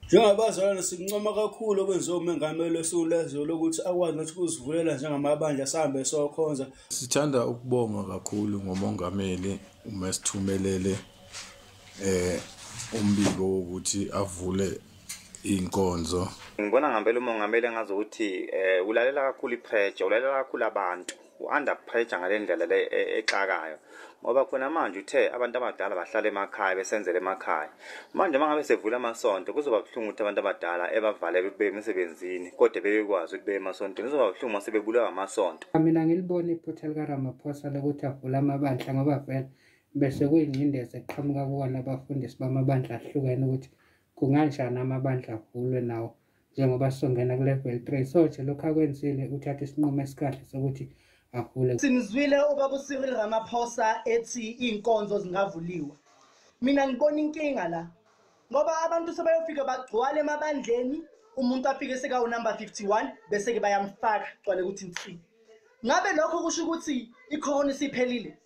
Njengabazalwane sikuncoma kakhulu okwenziwa umengameli weSulezwe lokuthi akwazi nathi ukusivulela njengamabandla sihambe sokhonza. Sithanda ukubonga kakhulu ngomongameli uma esithumelele umbiko wokuthi avule inkonzo. Ngibona ngempela umongameli engazukuthi ulalela kakhulu i-pressure, ulalela kakhulu abantu, u-under pressure ngale ndlela le exakayo, ngoba khona manje uthe abantu abadala bahlala emakhaya besenzele emakhaya. Manje uma ngabe sevula amasonto kuzoba buhlungu ukuthi abantu abadala ebavale bebe emsebenzini kodwa bebekwazi ukuthi beye emasontweni, kuzoba buhlungu uma sebebulawa amasonto. Mina ngilibona iphutha likaRamaphosa lokuthi avule amabandla, ngoba vele bese kuyingcindezi eqhamuka kuwona abafundisi bamabandla ahlukene ukuthi kunganjani amabandla avulwe nawo njengoba sizongena ku-level 3. So nje lokhu akwenzile uthatha isinqumo esikahle sokuthi avule. Simzwile ubaba uCyril Ramaphosa ethi iy'nkonzo zingavuliwa. Mina ngibona inkinga la, ngoba abantu sebayofika bagcwale emabandleni, umuntu afike sekawu-number 51 bese-ke bayamfaka gcwale ukuthi nsi. Ngabe lokho kusho ukuthi i-corona isiphelile?